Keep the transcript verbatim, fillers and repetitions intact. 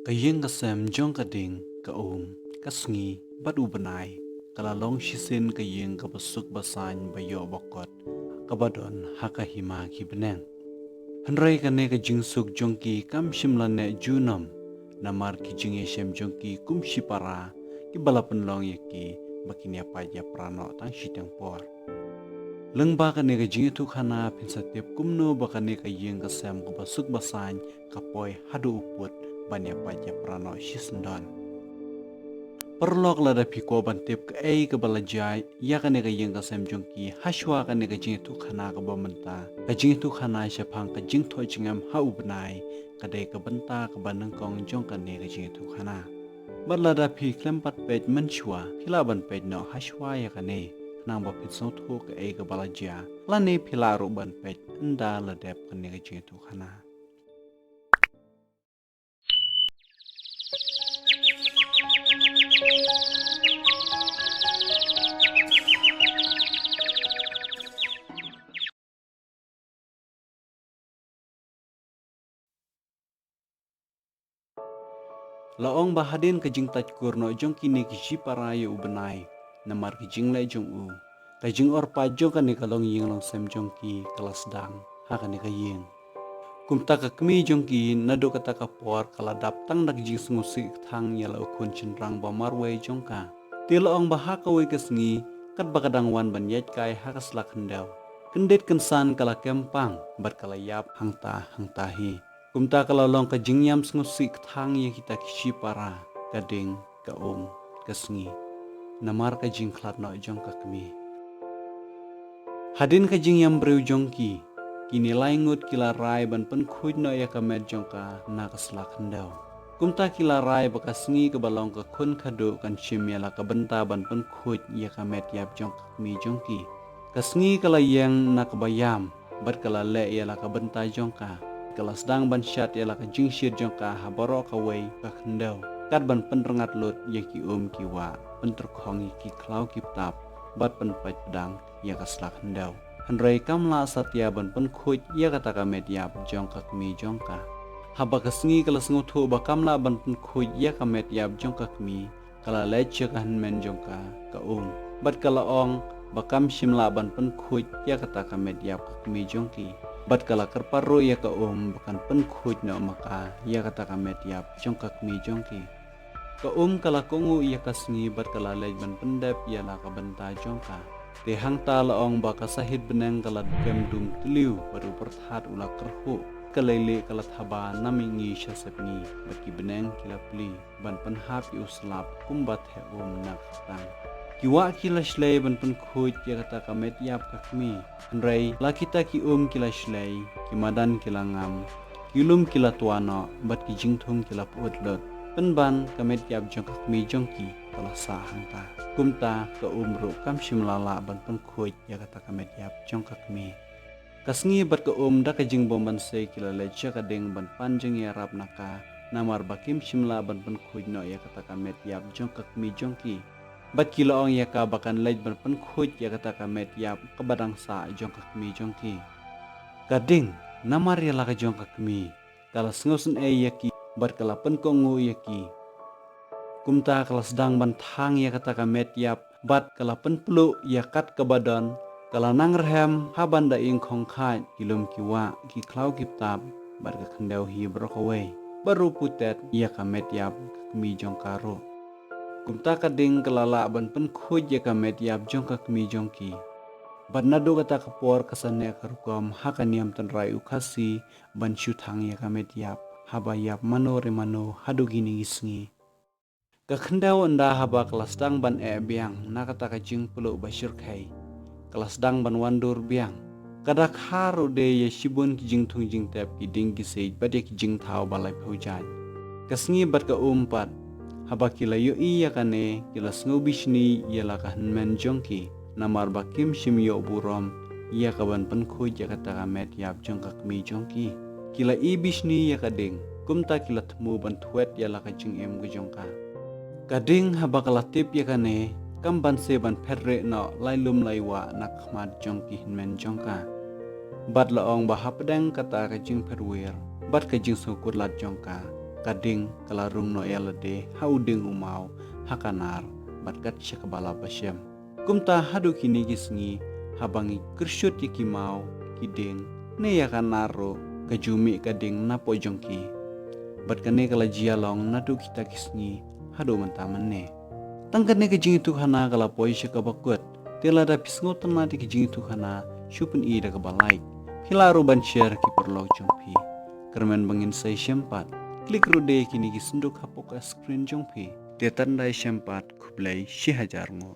Ka ïing ka sem jong ka ding, ka um, ka sngi, bad u bnai, ka la long shisien ka ïing kaba suk ba saiñ ba ïoh ba kot, kaba don ha ka hima ki bneng. Hynrei kane ka jingsuk jong ki kam shym la neh junom, namar ki jingïashem jong ki kum shipara, kiba la pynlong ïa ki, ba kin ïa pait ïa pra noh tang shiteng por. Lyngba kane ka jingïathuhkhana phin sa tip kumno ba kane ka ïing ka sem kaba suk ba saiñ ka poi haduh u pud ban ïa pait ïa pra noh shisyndon. Paralok, lada phi kwah ban tip kaei kaba la jia ïa kane ka ïing ka sem jong ki hashwa kane ka jingïathuhkhana kaba mynta, ka jingïathuhkhana shaphang ka jingthoh jingem ha u bnai, ka dei ka bynta kaba nyngkong jong kane ka jingïathuhkhana. Bad lada phi khlem pat peit mynshuwa, phi lah ban peit noh hashwa ïa kane, khnang ba phin sngewthuh kaei kaba la jia, lane phi lah ruh ban peit ynda la dep kane ka jingïathuhkhana. La ong ba hadien ka jingtait kur noh jong kine ki shipara ïa u bnai, namar ki jingleh jong u, ka jingorpait jong kane ka longïing longsem jong ki ka la sdang ha kane ka ïing. Kumta ka kmie jong ki naduh kata ka por ka la dap tang da ka jingsngewsih kthang ïa la u khun shynrang ba marwei jong ka. Te la ong ba ha kawei ka sngi, katba ka dang wan ban ïaid kai ha ka sla khyndew, kyndit kynsan ka la kem pang bad ka la ïap hangta hangta hi. Kumta ka la long ka jingïam sngewsih kthang ïa kita ki shipara, ka ding, ka um, ka sngi, namar ka jingkhlad noh jong ka kmie. Hadien ka jingïam briew jong ki, kine lai ngut ki la rai ban pynkhuid noh ïa ka met jong ka na ka sla khyndew. Kumta ki la rai ba ka sngi kaba long ka khun khadduh kan shim ïa la ka bynta ban pynkhuid ïa ka met ïap jong ka kmie jong ki. Ka sngi ka la ïeng na kaba ïam, bad ka la leh ïa la ka bynta jong ka. Ka la sdang ban shat ïa la ka jingshit jong ka ha baroh kawei ka khyndew, kat ban pynrngat lut ïa ki um ki wah, pyntyrkhong ïa ki khlaw ki btap, bad pynpait pdang ïa ka sla khyndew. Hynrei kam lah satia ban pynkhuid ïa kata ka met ïap jong ka kmie jong ka. Haba ka sngi ka la sngewthuh ba kam lah ban pynkhuid ïa ka met ïap jong ka kmie, ka la leit sha ka hynmen jong ka, ka um, bad ka la ong ba kam shym lah ban pynkhuid ïa kata ka met ïap ka kmie jong ki. Bad ka la kyrpad ruh ïa ka um ba kan pynkhuid noh ma ka ïa kata ka met ïap jong ka kmie jong ki. Ka um ka la kohnguh ïa ka sngi bad ka la leit ban pyndep ïa la ka bynta jong ka. Te hangta la ong ba ka sahit bneng ka la kem dum tliw bad u pyrthat u la kyrhuh. Ka leilieh ka la thaba na mihngi sha sepngi bad ki bneng ki la plie ban pynhap ïa u slap kumba theh um na ka kyrtang. Ki wah ki la shlei ban pynkhuid ïa kata ka met ïap ka kmie. Hynrei la kita ki um ki la shlei, ki madan ki la ngam, ki lum ki la twa noh, bad ki jingthung ki la pyut lut. Pynban ka met ïap jong ka kmie jong ki ka la sah hangta. Kumta ka um ruh kam shym la lah ban pynkhuid ïa kata ka met ïap jong ka kmie. Ka sngi bad ka um da ka jingbymbanse ki la leit sha ka ding ban pan jingïarap na ka, namar ba kim shym lah ban pynkhuid noh ïa kata ka met ïap jong ka kmie jong ki. Bad ki la ong ïa ka ba kan leit ban pynkhuid ïa kata ka met ïap kaba dang sah jong ka kmie jong ki. Ka ding, namar ïa la ka jong ka kmie, ka la sngewsynei ïa ki, bad ka la pynkohnguh ïa ki. Kumta ka la sdang ban thang ïa kata ka met ïap, bad ka la pynpluh ïa kat kaba don, ka la nang rhem ha ban da ïing khongkhait, ki lum ki wah, ki khlaw ki btap, bad ka khyndew hi baroh kawei. Bad ruh putet ïa ka met ïap ka kmie jong ka ruh. Kumta ka ding ka la lah ban pynkhuid ïa ka met ïap jong ka kmie jong ki. Bad naduh kata ka por ka sah neh ka rukom ha ka niam tynrai u Khasi ban shu thang ïa ka met ïap, haba ïap mano re mano haduh kine ki sngi. Ka khyndew ynda haba ka la sdang ban eh biang na kata ka jingpluh ba shyrkhei, ka la sdang ban wan dur biang. Ka da kha ruh de ïa shibun ki jingthung jingtep, ki ding ki siej bad ïa ki jingthaw ba laiphew jait. Ka sngi bad ka um pat, haba ki la ïohi ïa kane, ki la sngew bishni ïa la ka hynmen jong ki, namar ba kim shym ïoh burom ïa ka ban pynkhuid ïa kata ka met ïap jong ka kmie jong ki. Ki la i bishni ïa ka ding, kumta ki la thmu ban thwet ïa la ka jingim ka jong ka. Ka ding haba ka la tip ïa kane, kam banse ban phet rieh noh lai lum lai wah na khmat jong ki hynmen jong ka. Bad la ong ba hapdeng kata ka jingphet wir bad ka jingsngewkhuslai jong ka, ka ding ka la rung noh ïa lade ha u ding u maw ha ka nar, bad kat sha kaba la bashem. Kumta haduh kine ki sngi, haba ngi kyrshut ïa ki maw, ki ding, ne ïa ka nar ruh, ka ju mih ka ding napoh jong ki. Bad kane ka la jia long naduh kita ki sngi haduh mynta mynne. Tang kane ka jingïathuhkhana ka la poi sha kaba kut. Te lada phi sngewtynnat ïa ka jingïathuhkhana, shu pyni da kaba like. Phi lah ruh ban share ha ki paralok jong phi. Kyrmen ba ngin sa ïashem pat, klik ruh de ïa kine ki synduk hapoh ka screen jong phi. Te tang da ïashem pat, khublei shihajar nguh.